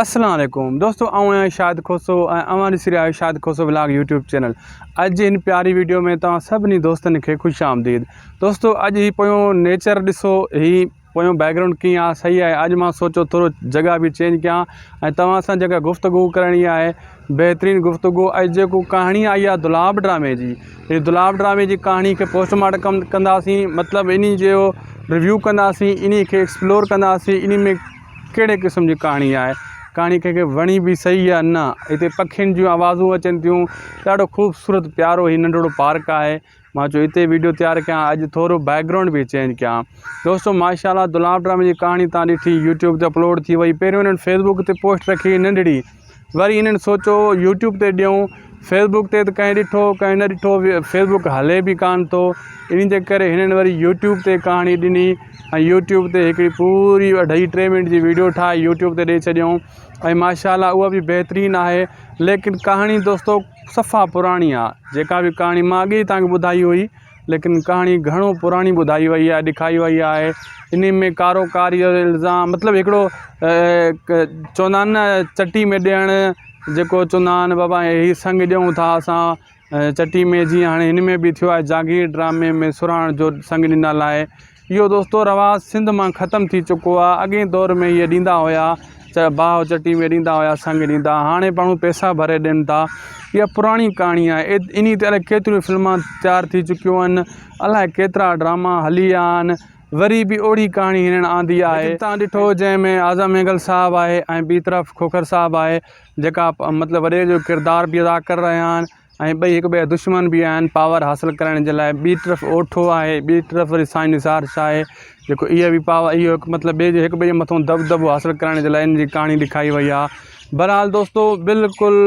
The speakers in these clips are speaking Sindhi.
السلام عليڪم دوستو آئون آهيان شاهد کوسو ۽ اوهان ڏسي رهيا آهيو Shahid Khoso vlog YouTube channel اڄ جي هن پياري ويڊيو ۾ توهان سڀني دوستن کي خوش آمديد دوستو اڄ هي پويون نيچر ڏسو هي پويون بيڪ گرائونڊ ڪيئن آهي صحيح آهي اڄ مان سوچيو ٿورو جڳهه به چينج ڪيان ۽ توهان سان جيڪا گفتگو ڪرڻي آهي بهترين گفتگو اڄ جيڪو ڪهاڻي آئي آهي دولاب ڊرامي جي هي دولاب ڊرامي جي ڪهاڻي کي پوسٽ مارٽم ڪنداسين مطلب انهي جو ريويو ڪنداسين انهي کي ايڪسپلور ڪنداسين انهي ۾ ڪهڙي قسم جي ڪهاڻي آهي، ڪهاڻي ڪنهن کي وڻي به صحيح يا نه، هتي پکين جون آوازون اچن ٿيون، ڏاڍو خوبصورت پيارو هي ننڍڙو پارڪ آهي، مان چيو هتي ويڊيو تيار ڪيان اڄ ٿورو بيڪ گرائونڊ به چينج ڪيان. دوستو ماشاء الله دولاب ڊرامي جي ڪهاڻي تان ڏٺي يوٽيوب تي اپلوڊ ٿي وئي پهريون هنن فيسبوڪ تي پوسٽ رکي ننڍڙي وري انهن سوچيو يوٽيوب تي ڏيون فيسبوڪ تي ته ڪنهن ڏٺو ڪنهن نه ڏٺو فيسبوڪ هلي به ڪانه ٿو ان جي ڪري هنن وري يوٽيوب تي ڪهاڻي ڏني ۽ يوٽيوب تي هڪڙي پوري اڍائي ٽي منٽ جي ويڊيو ٺاهي يوٽيوب تي ڏئي ڇڏيائون ۽ ماشاء الله اها به بهترين آهي ليڪن ڪهاڻي دوستو صفا پراڻي آهي جيڪا به ڪهاڻي مان اڳي ئي توهان کي ٻڌائي هئي ليڪن ڪهاڻي گهڻو پراڻي ٻڌائي وئي آهي ڏکائي وئي آهي انهي ۾ ڪارو ڪاري جو الزام مطلب هڪڙو چوندا آهن نه چٽي ۾ ڏيڻ جيڪو چوندا آهن بابا هي سڱ ڏيون ٿا اسان چٽي ۾ جيئن هاڻي هن ۾ به ٿيو آهي جاگير ڊرامي ۾ سرهاڻ جو سڱ ڏنل آهي اهو دوستو رواج سنڌ مان ختم ٿي چڪو آ اڳئين دور ۾ اهي ڏيندا هيا باهه چٽي ۾ ڏيندا هيا سنگ ڏيندا هاڻي ماڻهو پئسا ڀري ڏين ٿا اها پراڻي ڪهاڻي آهي انهي تي الائي ڪيتريون فلمان تيار ٿي چڪيون آهن الائي ڪيترا ڊراما هلي ويا آهن وري به اوڙي ڪهاڻي هنن آندي آهي تان ڏٺو جنهن ۾ اعظم مينگل صاحب آهي ۽ ٻي طرف کوکر صاحب آهي جيڪا مطلب وڏي جو ڪردار به ادا ڪري رهيا آهن ۽ ٻئي هڪ ٻئي جا دشمن به آهن پاور حاصل ڪرڻ جي لاء ٻي طرف اوٺو آهي ٻي طرف وري سائين نثار شاهه آهي جيڪو اهي به پاور اهو هڪ مطلب ٻئي جي هڪ ٻئي جي مٿو دٻدٻو حاصل ڪرڻ جي لاء ان جي ڪهاڻي ڏيکاري وئي آهي بهرحال دوستو بلڪل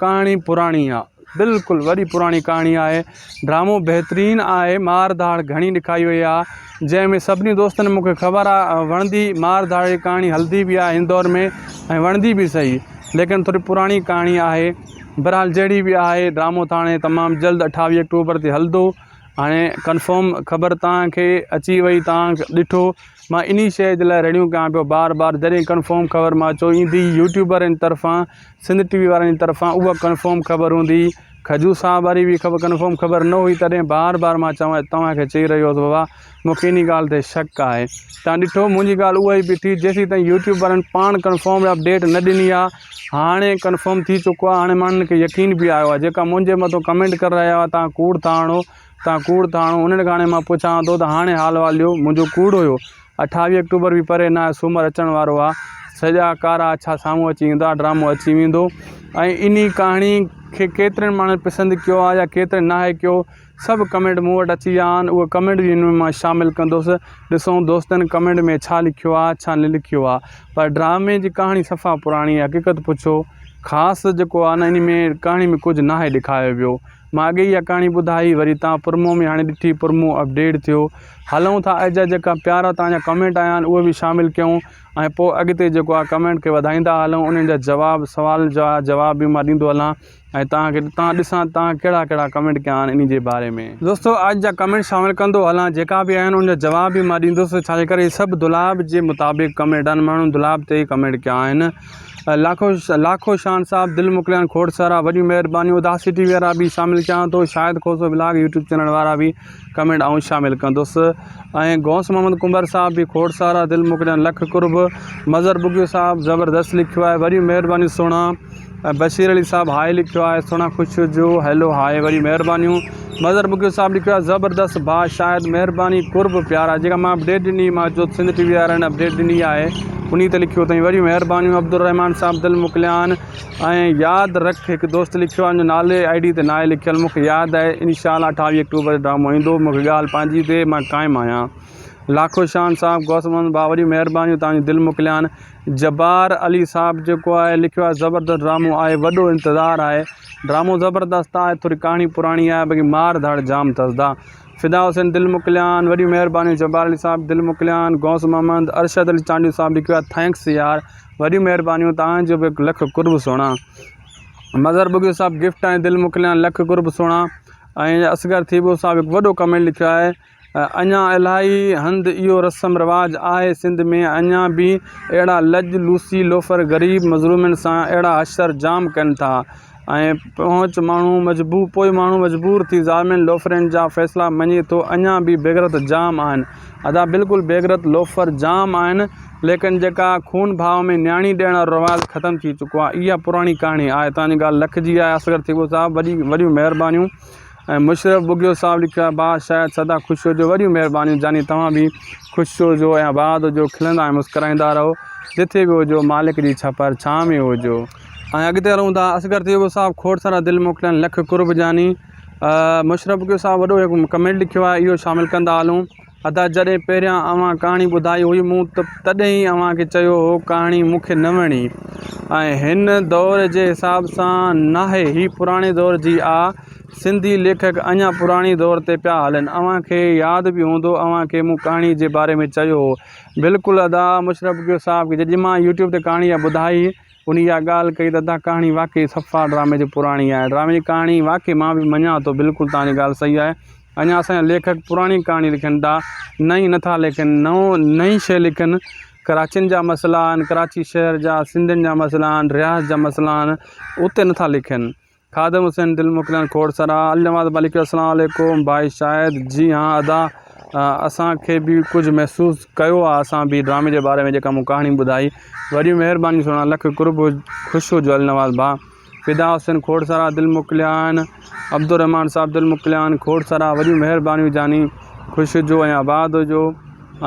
ڪهاڻي پراڻي آهي بلڪل وڏي پراڻي ڪهاڻي آهي ڊرامو بهترين آهي مار ڌاڙ گهڻي ڏيکاري وئي آهي جنهن ۾ سڀني دوستن مونکي خبر آهي وڻندي مار ڌاڙ جي ڪهاڻي هلندي به آهي هن دور ۾ ۽ وڻندي به صحيح ليڪن ٿوري پراڻي ڪهاڻي آهي بھرحال جهڙي به آهي ڊرامو ته هاڻي تمام جلد اٺاويهه آڪٽوبر تي هلندو هاڻي ڪنفرم خبر توهان کي اچي وئي توهان ڏٺو مان انهي شيء جي لاء رڙيون ڪيان پيو بار بار جڏهن ڪنفرم خبر مان چيو ايندي يوٽيوبرن طرفان سنڌ ٽي وي وارن جي طرفان اها ڪنفرم خبر هوندي کجو صاحب واري به خبر ڪنفرم خبر نه هئي تڏهن بار بار مان چوان توهان کي چئي رهيو هوس بابا مون کي انهي ڳالهه تي شڪ آهي توهان ڏٺو منهنجي ڳالهه اها ئي بيٺي جيسين تائين يوٽيوب وارن پاڻ ڪنفرم اپڊيٽ نه ڏني آهي هاڻي ڪنفرم ٿي چڪو آهي هاڻي ماڻهن کي يقين به آيو آهي جيڪا منهنجي مٿو ڪمينٽ ڪري رهيا هئا توهان ڪوڙ ٿا هڻو توهان ڪوڙ ٿا هڻو انهن کي هاڻي مان پڇان ٿو ته هاڻي حال احوال ڏيو منهنجو ڪوڙ هيو اٺاويهه آڪٽوبر به پري نه آهي سومر اچڻ وارو آهي سڄا ڪارا اڇا سامهون اچي ويندا ڊرامو اچي ويندو ۽ انهي ڪهاڻي کي ڪيترن ماڻهن پسند ڪيو آهي يا ڪيترن ناهي ڪيو سڀ ڪمينٽ مون وٽ اچي ويا آهن اهي ڪمينٽ به هن ۾ مان شامل ڪندس ڏسون دوستن ڪمينٽ ۾ ڇا لکيو آهي ڇا نه لکيو آهي پر ڊرامي جي ڪهاڻي صفا پراڻي آهي حقيقت پڇو خاص جيڪو آهي نه ان ۾ ڪهاڻي ۾ ڪجهه ناهي ڏيکاريو ويو مان اڳي ئي اها ڪهاڻي ٻڌائي وري تان پرمو ۾ هاڻي ڏٺي پرمو اپڊيٽ ٿيو هلون ٿا اڄ جا جيڪا پيارا تان جا ڪمينٽ آيا آهن اهي به شامل ڪيون ۽ پوء اڳتي جيڪو آهي ڪمينٽ کي وڌائيندا هلون انهن جا جواب سوال جا جواب به مان ڏيندو هلان ۽ توهان کي تان ڏسان توهان ڪهڙا ڪهڙا ڪمينٽ ڪيا آهن انهي جي باري ۾. دوستو اڄ جا ڪمينٽ شامل ڪندو هلان جيڪا به آهن ان جا جواب به مان ڏيندس ڇاجي ڪري هي سڀ دولاب جي مطابق ڪمينٽ آهن ماڻهن دولاب تي ئي ڪمينٽ ڪيا آهن لاکو لاکو شان صاحب دل موڪليان کوڙ سارا وڏيون مهربانيون اداسي ٽي وي وارا به شامل ڪيان ٿو Shahid Khoso vlog YouTube channel وارا به ڪمينٽ آئون شامل ڪندس ۽ غوث محمد ڪنڀر صاحب به کوڙ سارا دل موڪليان لک قرب مظهر ٻگهيو صاحب زبردست لکيو آهي وڏيون مهربانيون سهڻا ۽ بشير علي صاحب هاء لکيو آهي سهڻا خوش هجو هيلو هاء وري مهربانيون مظهر بگيو صاحب لکيو آهي زبردست ڀاء شاهد مهرباني قرب پيارا جيڪا مان اپڊيٽ ڏني مان جو سنڌ ٽي وي وارن اپڊيٽ ڏني آهي انهي تي لکيو اٿئي وري مهربانيون عبدالرحمان صاحب دل موڪليان ۽ ياد رک هڪ دوست لکيو آهي ان جو نالي I D تي ناهي لکيل مونکي ياد آهي انشاء الله اٺاويهه اڪٽوبر ڊرامو ايندو مونکي ڳالهه پنهنجي تي مان قائم آهيان لاکو شان صاحب غوث محمد ڀاء وڏيون مهربانيون توهان جون دل موڪليان جبار علي صاحب جيڪو آهي لکيو آهي زبردست ڊرامو آهي وڏو انتظار آهي ڊرامو زبردست آهي ٿوري ڪهاڻي پراڻي آهي باقي مار ڌاڙ جام اٿس دا فدا حسين دل موڪليان وڏيون مهربانيون جبار علي صاحب دل موڪليان غوث محمد ارشد علي چانڊيو صاحب لکيو آهي thanks يار وڏيون مهربانيون توهان جو به لک قرب سهڻا مظهر ٻگهيو صاحب گفٽ ۽ دل موڪليان لک قرب سهڻا ۽ اصغر ٿيٻو صاحب هڪ وڏو ڪمينٽ لکيو آهي. اڃا الاهي هنڌ اهو رسم رواج آهي سنڌ ۾ اڃا به اهڙا لڄ لوسي لوفر غريب مظلومن سان اهڙا حشر جام ڪن ٿا ۽ پهچ ماڻهو مجبور پوء ماڻهو مجبور ٿي ظالمن لوفرن جا فيصلا مڃي ٿو اڃا به بيغرت جام آهن ادا بلڪل بيغرت لوفر جام آهن ليڪن جيڪا خون ڀاء ۾ نياڻي ڏيڻ وارو رواج ختم ٿي چڪو آهي اها پراڻي ڪهاڻي آهي توهان جي ڳالهه لک جي آهي اصغر ٿيٻو صاحب وڏي وڏيون مهربانيون ۽ مشرف ٻگهيو صاحب لکيو آهي ڀاء شايد سدا خوش هجو وڏيون مهربانيون جاني توهان به خوش هجو ۽ آباد هجو کلندا ۽ مسڪرائيندا رهو جٿي به هجو مالڪ جي ڇپر ڇانء ۾ هجو. ۽ اڳتي هلون ٿا اصغر ٿيٻو صاحب کوڙ سارا دل موڪليا آهن لک قرب جاني مشرف ٻگهيو صاحب وڏو هڪ ڪمينٽ لکيو آهي اهو شامل ڪندا هلون ادا جڏهن پهريان اوهان ڪهاڻي ٻڌائي هئي مون ته تڏهن ئي اوهان کي چيو هو ڪهاڻي مون کي نه وڻي ۽ هن دور جي حساب سان ناهي هي پراڻي دور جي آ سنڌي ليکڪ اڃا پراڻي دور تي پيا هلن اوهان کي ياد به هوندو اوهان کي مون ڪهاڻي جي باري ۾ چيو هو بلڪل ادا مشرف ٻگهيو صاحب کي جڏهن مان يوٽيوب تي ڪهاڻي اها ٻڌائي ان اها ڳالهه ڪئي ته ادا ڪهاڻي واقعي صفا ڊرامي جي پراڻي آهي ڊرامي جي ڪهاڻي واقعي مان به مڃان ٿو بلڪل توهان جي ڳالهه صحيح آهي اڃا اسان جا ليکڪ پراڻي ڪهاڻي لکن ٿا نئين نٿا لکن نئون نئين شيء لکن ڪراچين جا مسئلا آهن ڪراچي شهر جا سنڌين جا مسئلا آهن رهائش جا مسئلا آهن اتي نٿا لکن خادم حسين دل موڪليان کوڙ سارا علي نواز ملڪ السلام عليڪم ڀائي شاهد جي ها ادا اسان کي به ڪجهه محسوس ڪيو آهي اسان به ڊرامي جي باري ۾ جيڪا مون ڪهاڻي ٻڌائي وڏيون مهربانيون سهڻا لک قرب خوش هجو علي نواز ڀاء فدا حسين کوڙ سارا دل موڪليا آهن عبدالرحمان صاحب دل موڪليا آهن کوڙ سارا وڏيون مهربانيون جاني خوش هجو ۽ آباد هجو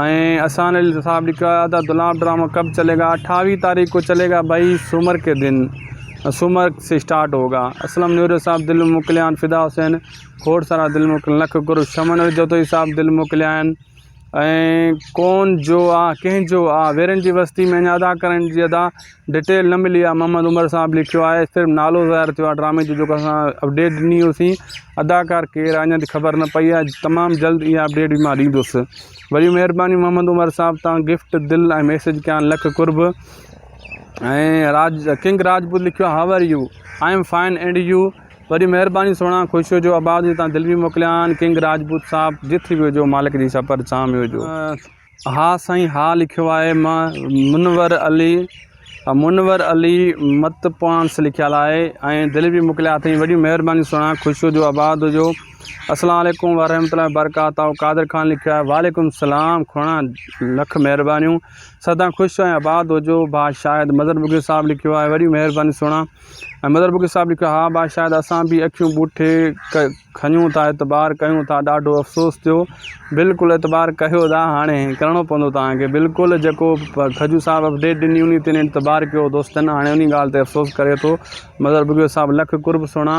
۽ احسان علي صاحب لکيو آهي ادا دولاب ڊرامو ڪب چلي گا اٺاويهه تاريخ کو چلي گا ڀائي سومر ڪي دن سومر سي اسٽارٽ هوگا اسلم نوري صاحب دل موڪليا آهن فدا حسين کوڙ سارا دل موڪليا لک قرب شمن علي جتوئي صاحب دل موڪليا آهن ۽ ڪون جو آ ڪنهن جو آ ويرن جي وستي ۾ اڃا اداڪارن جي ادا ڊٽيل نه ملي آ محمد عمر صاحب لکيو آهي صرف نالو ظاهر ٿيو آ ڊرامي جو جيڪو اسان اپڊيٽ ڏني هئي اداڪار ڪير آ اڃا تائين خبر نه پئي آ تمام جلد اها اپڊيٽ به مان ڏيندس وڏيون مهربانيون محمد عمر صاحب تان گفٽ دل ۽ ميسج ڪيا لک قرب ۽ راج ڪنگ راجپوت لکيو آ how are you I am fine and you وڏي مهرباني سهڻا خوش هجو آباد هجو تان دل به موڪليا آهن ڪنگ راجپوت صاحب جٿي به هجو مالڪ جي سپر ڇانء ۾ هجو. ها سائين ها لکيو آهي مان منور علي منور علي مت پوانس لکيل آهي ۽ دل به موڪليا اٿئي وڏيون مهربانيون سهڻا خوش هجو آباد هجو السلام عليڪم ورحمة الله وبرڪاته قادر خان لکيو آهي وعليڪم السلام کهڻا لک مهربانيون سدا خوش ۽ آباد هجو ڀاء شاهد مظهر بگيو صاحب لکيو آهي وڏيون مهربانيون سهڻا ۽ مظهر بگٽي صاحب لکيو ها با شايد اسان به اکيون ٻوٽي کڻيون ٿا اعتبار ڪيون ٿا ڏاڍو افسوس ٿيو بلڪل اعتبار ڪيو ٿا هاڻي ڪرڻو پوندو توهان کي بلڪل جيڪو کجو صاحب اپڊيٽ ڏني انهي تي اعتبار ڪيو دوستن هاڻي انهي ڳالهه تي افسوس ڪري ٿو مظهر بگٽي صاحب لک قرب سهڻا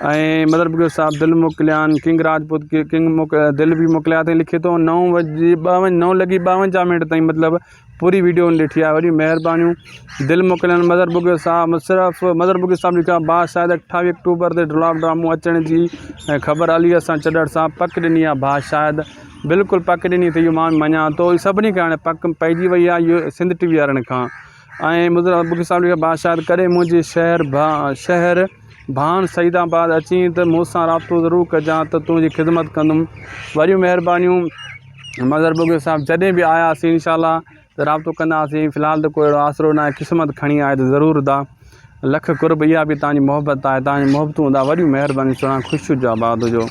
۽ مظهر بگٽي صاحب دل موڪليان ڪنگ راجپوت ڪنگ دل به موڪليا اٿئي لکي ٿو نو وڄي ٻاون نو لڳي ٻاونجاهه منٽ تائين مطلب پوري ويڊيو ان ڏٺي آهي وڏيون مهربانيون دل موڪلين مظهر بگيو صاحب مشرف مظهر بگيو صاحب لکيو آهي با شاهد اٺاويهه اڪٽوبر تي ڊرام ڊرامو اچڻ جي خبر علي حسن چڏڙ صاحب پڪ ڏني آهي با شاهد بلڪل پڪ ڏني اٿئي اهو مان مڃان ٿو سڀني کي هاڻي پڪ پئجي وئي آهي اهو سنڌ ٽي وي وارن کان ۽ مظهر بگيو صاحب لکيو با شاهد ڪڏهن منهنجي شهر شهر ڀاڻ سعيد آباد اچين ته مون سان رابطو ضرور ڪجان ته تنهنجي خدمت ڪندم وڏيون مهربانيون مظهر بگيو صاحب جڏهن به آياسين انشاء الله ته رابطو ڪنداسين في الحال ته ڪو اهڙو آسرو ناهي قسمت کڻي آئي ته ضرور ادا لک قرب اها به توهان جي محبت آهي توهان جون محبتون ادا وڏيون مهربانيون سهڻا خوش هجو آباد هجو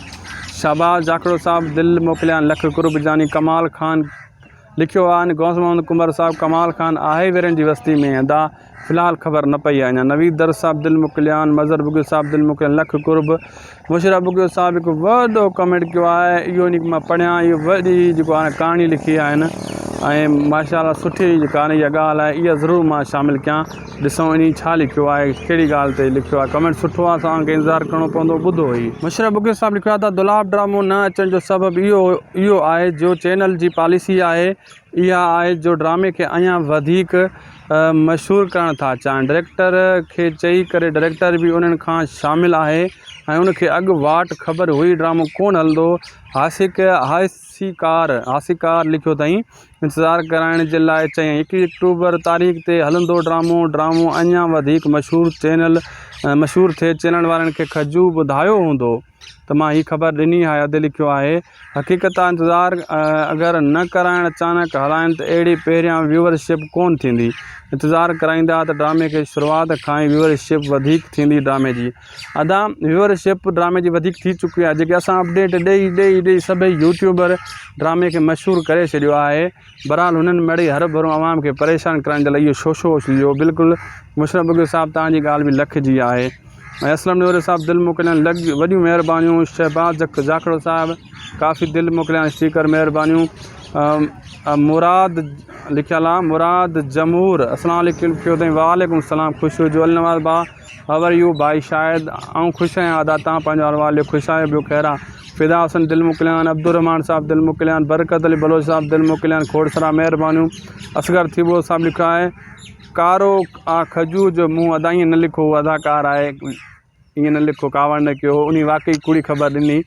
شهباز جاکڙو صاحب دل موڪليان لک قرب جاني ڪمال خان لکيو آهي غوث محمد ڪنڀر صاحب ڪمال خان آهي ويرن جي وستي ۾ ادا في الحال خبر نه پئي آهي اڃا نويد درس صاحب دل موڪليان مظهر بگيو صاحب دل موڪليان لک قرب مشرف بگيو صاحب هڪ وڏو ڪمينٽ ڪيو آهي اهو ان مان پڙهيان اهو وڏي جيڪو آهي ڪهاڻي لکي آهي هن ۽ ماشاء الله سٺي جيڪا آهي اها ڳالهه آهي اها ضرور مان شامل ڪيان ڏسون انهي ڇا لکيو آهي ڪهڙي ڳالهه تي لکيو آهي ڪمينٽ سٺو آهي اسان کي انتظار ڪرڻو پوندو ٻڌو هي. مشرف بگيو صاحب لکيو آهي ته دولاب ڊرامو نه اچڻ جو سبب اهو اهو آهي جو چينل جي پاليسي آهي اها آهي جو ڊرامي کي اڃان وڌيڪ مشهور ڪرڻ ٿا چاهن ڊريڪٽر کي چئي ڪري ڊريڪٽر به انهن کان شامل آهي ۽ ان کي اڳ واٽ خبر هئي ڊرامو ڪونه هلندو هاسيڪ هاسيڪار هاسيڪار لکيو اٿائين انتظار ڪرائڻ جي لاء چيائين. ايڪويهه آڪٽوبر تاريخ تي هلندو ڊرامو ڊرامو اڃا وڌيڪ مشهور چينل مشهور ٿئي چينل وارن کي کجو ٻڌايو هوندو. ته مان هي خبر ڏني آهي ادي لکيو آهي حقيقت آ انتظار اگر نه ڪرائڻ اچانڪ هلائن ته اهڙي پهريان ويوئر شپ ڪون ٿيندي انتظار ڪرائيندا ته ڊرامي کي شروعات کان ئي ويوئر شپ وڌيڪ ٿيندي ڊرامي جي ادا ويوئر شپ ڊرامي جي وڌيڪ ٿي چڪي آهي جيڪي اسان اپڊيٽ ڏئي ڏئي ڏئي سڀئي يوٽيوبر ڊرامي کي مشهور ڪري ڇڏيو آهي بھرحال هنن مڙئي هرڀرو عوام کي پريشان ڪرڻ جي لاء اهو شوشو اڇليو بلڪل مشرف بگيو صاحب توهان جي ڳالهه به لک جي آهي ۽ اسلم نوري صاحب دل موڪليان لڳ وڏيون مهربانيون شهباز جاکڙو صاحب ڪافي دل موڪليان اسٽيڪر مهربانيون مراد لکيل آ مراد جمهور اسلام عليڪم لکيو اٿئي وعليڪم السلام خوش هجو النواز با هاو are you ڀائي شاهد آئون خوش آهيان ادا تان پنهنجو حال احوال ڏيو خوش آهيو ٻيو خير آ فدا حسن دل موڪليان عبدالرحمان صاحب دل موڪليان برڪت علي بلوچ صاحب دل موڪليان کوڙ سارا مهربانيون اصغر ٿيٻو صاحب لکيو آهي ڪارو آ کجور جو منهن ادا ائين نه لکو هو اداڪار آهي ائين نه لکو ڪاوڙ نه ڪيو انهي واقعي ڪوڙي خبر ڏني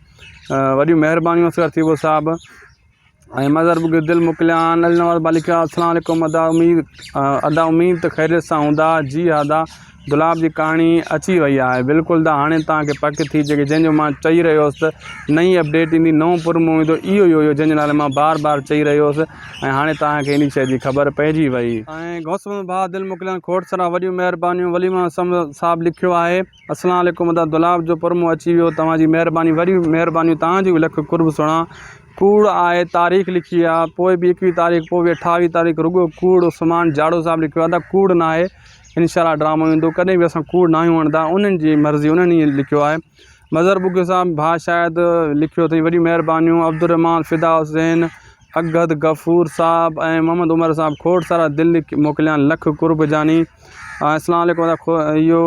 وڏيون مهربانيون اصغر ٿيٻو صاحب ۽ مظهر به دل موڪليان علي نواز بالي لکيو السلام عليڪم ادا اميد ادا اميد ته خيريت سان هوندا جي ها ادا گلاب جي ڪهاڻي اچي وئي آهي بلڪل ادا هاڻي توهان کي پڪ ٿي جيڪي جنهن جو مان چئي رهيو هوس ته نئين اپڊيٽ ايندي نئون پرمو ايندو اهو ئي هيو جنهن جي نالي مان بار بار چئي رهيو هوس ۽ هاڻي توهان کي انهي شيء جي خبر پئجي وئي. ۽ غوث محمد ڀاء دل موڪليان کوڙ سارا وڏيون مهربانيون ولي محمد صاحب لکيو آهي. اسلام عليڪم ادا دولاب جو پرمو اچي ويو توهان جي مهرباني وري مهربانيون توهان جون به لک قرب سهڻا ڪوڙ آهي تاريخ لکي آ پوء به ايڪويهه تاريخ پوء به اٺاويهه تاريخ رڳو ڪوڙ عثمان جاڙو صاحب لکيو آ ادا ڪوڙ ناهي انشاء الله ڊرامو ايندو ڪڏهن به اسان ڪوڙ ناهيون هڻندا انهن جي مرضي انهن ئي لکيو آهي مظهر ٻگهيو صاحب ڀاء شايد لکيو اٿئي وڏيون مهربانيون عبدالرحمان فدا حسين اگهد غفور صاحب ۽ محمد عمر صاحب کوڙ سارا دل موڪليان لک قرب جاني اسلام عليڪم ادا اهو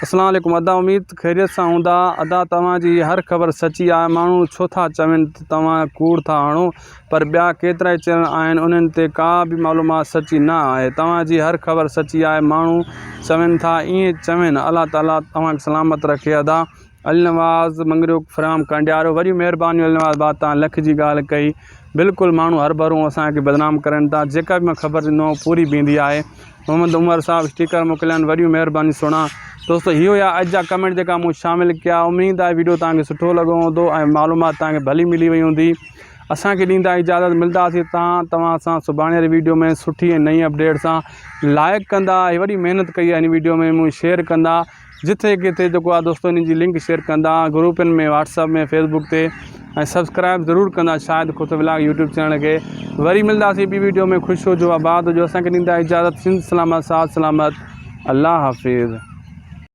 اسلام عليڪم ادا اميد خيريت سان هوندا ادا توهان جي هر خبر سچي آهي ماڻهو ڇو ٿا چون ته توهان ڪوڙ ٿا هڻو پر ٻيا ڪيترائي چينل آهن انهن تي ڪا به معلومات سچي نه آهي توهان جي هر خبر سچي آهي ماڻهو چون ٿا ائين چون الله تعالي توهان کي سلامت رکي ادا علي نواز مڱريو فرام ڪنڊيارو وڏيون مهربانيون علي نواز ڀاء تان لک جي ڳالهه ڪئي بلڪل ماڻهو هرڀرو اسان کي بدنام ڪرن ٿا جيڪا به مان خبر ڏيندو آهيان پوري بيهندي آهي محمد عمر صاحب اسٽيڪر موڪليا آهن وڏيون مهربانيون سهڻا دوستو هي هيا اڄ جا ڪمينٽ جيڪا مون شامل ڪيا اميد آهي ويڊيو توهان کي سٺو لڳو هوندو ۽ معلومات توهان کي ڀلي ملي وئي هوندي اسان کي ڏيندا اجازت ملداسين تان توهان سان سڀاڻي واري ويڊيو ۾ سٺي ۽ نئين اپڊيٽ سان لائڪ ڪندا هي وڏي محنت ڪئي آهي هن ويڊيو ۾ مون شيئر ڪندا جٿي ڪٿي جيڪو آ دوستو انهن جي لنڪ شيئر ڪندا گروپن ۾ واٽس اپ ۾ فيس بڪ تي ۽ سبسڪرائب ضرور ڪندا Shahid Khoso vlog YouTube channel کي وري ملداسين ٻي ويڊيو ۾ خوش هجو آباد هجو اسان کي ڏيندا اجازت سنڌ سلامت ساٿ سلامت الله حافظ.